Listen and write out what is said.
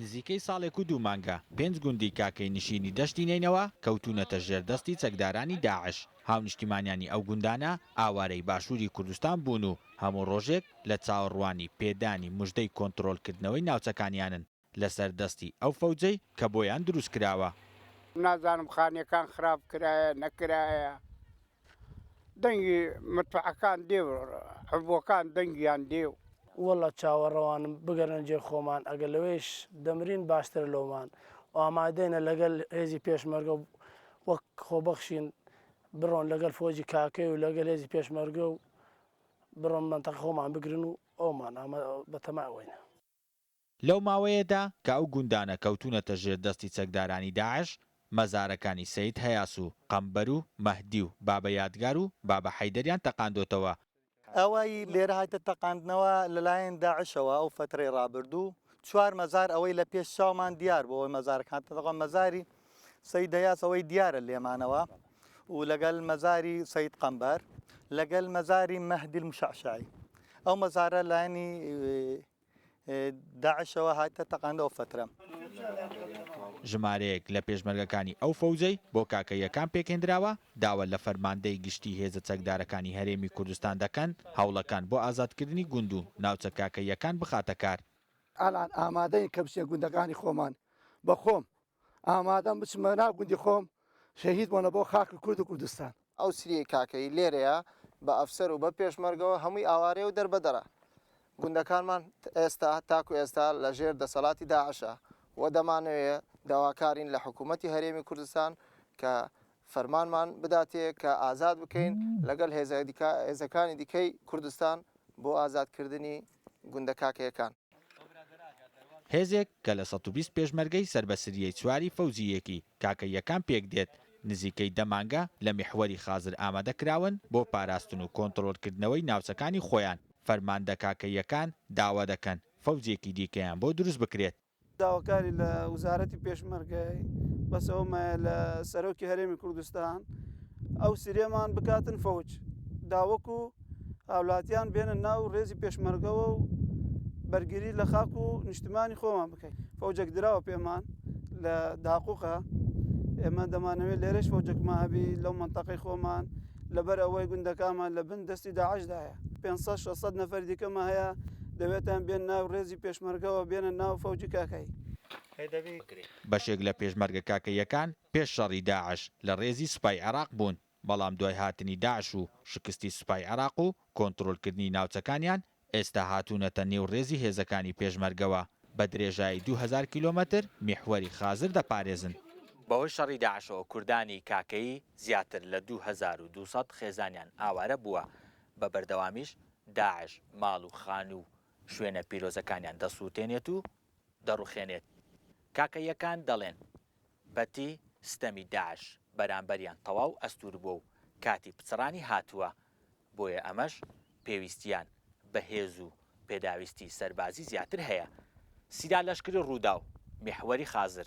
نزیکەی ساڵێک و دوو مانگە پێنج گوندی کاکەی نشینی دەشتی نەینەوا کەوتوونەتە ژێر دەستی چەکدارانی داعش، هاونیشتیمانیانی ئەو گوندانە ئاوارەی باشووری کوردستان بوون و هەموو ڕۆژێک لە چاوەڕوانی پێدانی مژدەی کۆنترۆڵکردنەوەی ناوچەکانیانن لەسەر دەستی ئەو فەوجەی کە بۆیان دروستکراوە. نازانم خانیەکان خراپ کرایە نەکرایە دەنگی مدفەعەکان دێ و عبوەکان دەنگیان دێ و. وەڵا چاوەڕوانم بگەرنە جێ خۆمان ئەگەر لەوێش دەمرین باشترە لۆمان و ئامادەینە لەگەل هێزی پێشمەرگە وەک خۆبەخشین بڕۆن لەگەل فۆجی کاکەی و لەگەل هێزی پێشمەرگە و بڕۆن مەنتەقە خۆمان بگرن و ئەومان ئامە بەتەمای ئەوەینە. لەو ماوەیەدا کە ئەو گوندانە کەوتوونەتە ژێر دەستی چەکدارانی داعش، مەزارەکانی سەید هەیاس و قەمبەر و مەهدی و بابە یادگار و بابە حەیدەریان تەقاندۆتەوە. ئەوەی لێرە هاتە تەقاندنەوە لەلایەن داعشەوە ئەو فەترەی ڕابردوو چوار مەزار ئەوەی لە پێش چاومان دیار بۆ ئەوەی مەزارەکان تەقا مەزاری سەید هەیاس ئەوەی دیارە لێمانەوە و لەگەل مەزاری سەید قەمبەر لەگەل مەزاری مەهدی المشعشعی ئەو مەزارە لایەنی داعشەوە هاتە تەقاندەوە فەترە. ژمارەیەک لە پێشمەرگەکانی ئەو فەوجەی بۆ کاکەییەکان پێکهێندراوە، داوا لە فەرماندەی گشتیی هێزە چەکدارەکانی هەرێمی کوردستان دەکەن، هەوڵەکان بۆ ئازادکردنی گوند و ناوچە کاکەییەکان بخاتە کار. ئەلان ئامادەین کە بچینە گوندەکانی خۆمان، بە خۆم ئامادەم بچمە ناو گوندی خۆم شەهید بۆنە بۆ خاکی کورد و کوردستان. ئەو سریەی کاکەیی لێرەیە بە ئەفسەر و بە پێشمەرگەوە هەمووی ئاوارەیە و دەربەدەرە. گوندەکانمان ئێستا تاکو ئێستا لە ژێر دەسەڵاتی داعشە و دەمانەوێ داواکارین لە حکوومەتی هەرێمی کوردستان کە فەرمانمان بداتێ کە ئازاد بکەین لەگەڵ هێزەکانی دیکەی کوردستان بۆ ئازادکردنی گوندە کاکەیەکان. هێزێک کە لە 120 پێشمەرگەی سەر بە سریەی چواری فەوجی یەکی کاکەییەکان پێکدێت، نزیکەی دە مانگە لە میحوەری خازر ئامادە کراون بۆ پاراستن و کۆنتڕۆڵکردنەوەی ناوچەکانی خۆیان، فەرماندە کاکەییەکان داوا دەکەن فەوجێکی دیکەیان بۆ دروست بکرێت. داواکاری لە وزارەتی پێشمەرگەی بەس ئەوە مایە لە سەرۆکی هەرێمی کوردستان ئەو سریەمان بکاتن فەوج داوەکو هاولاتیان بێنە ناو ڕێزی پێشمەرگەوە و بەرگری لە خاک و نیشتمانی خۆمان بکەین فەوجێک دراوە پێمان لە داقوقە ئێمە دەمانەوێت لێرەش فەوجێکمان هەبی لەو مەنتەقەی خۆمان لەبەر ئەوەی گوندەکانمان لە بن دەستی داعشدایە 500 600 نەفەر دیکەمان هەیە دەوێتان بێن ناو ڕێزی پێشمەرگەوە بێنە ناو فەوجی کاکایی. بەشێک لە پێشمەرگە کاکەییەکان پێش شەڕی داعش لە ڕێزی سوپای عێراق بوون، بەڵام دوای هاتنی داعش و شکستی سوپای عێراق و کۆنترۆلکردنی ناوچەکانیان، ئێستا هاتوونەتە نێو ڕێزی هێزەکانی پێشمەرگەوە، بە درێژایی 2000 کیلۆمەتر میحوەری خازر دەپارێزن. بەهۆی شەڕی داعشەوە کوردانی کاکەیی زیاتر لە 2200 خێزانیان ئاوارە بووە، بە بەردەوامیش داعش ماڵ و خانوو و شوێنە پیرۆزەکانیان دەسووتێنێت و دەڕوخێنێت. کاکەییەکان دەڵێن، پەتی ستەمی داعش بەرامبەریان تەواو ئەستوور بووە و کاتی پچڕانی هاتووە، بۆیە ئەمەش پێویستیان بە هێز و پێداویستی سەربازی زیاتر هەیە. سیرا لەشکری رووداو، میحوەری خازر.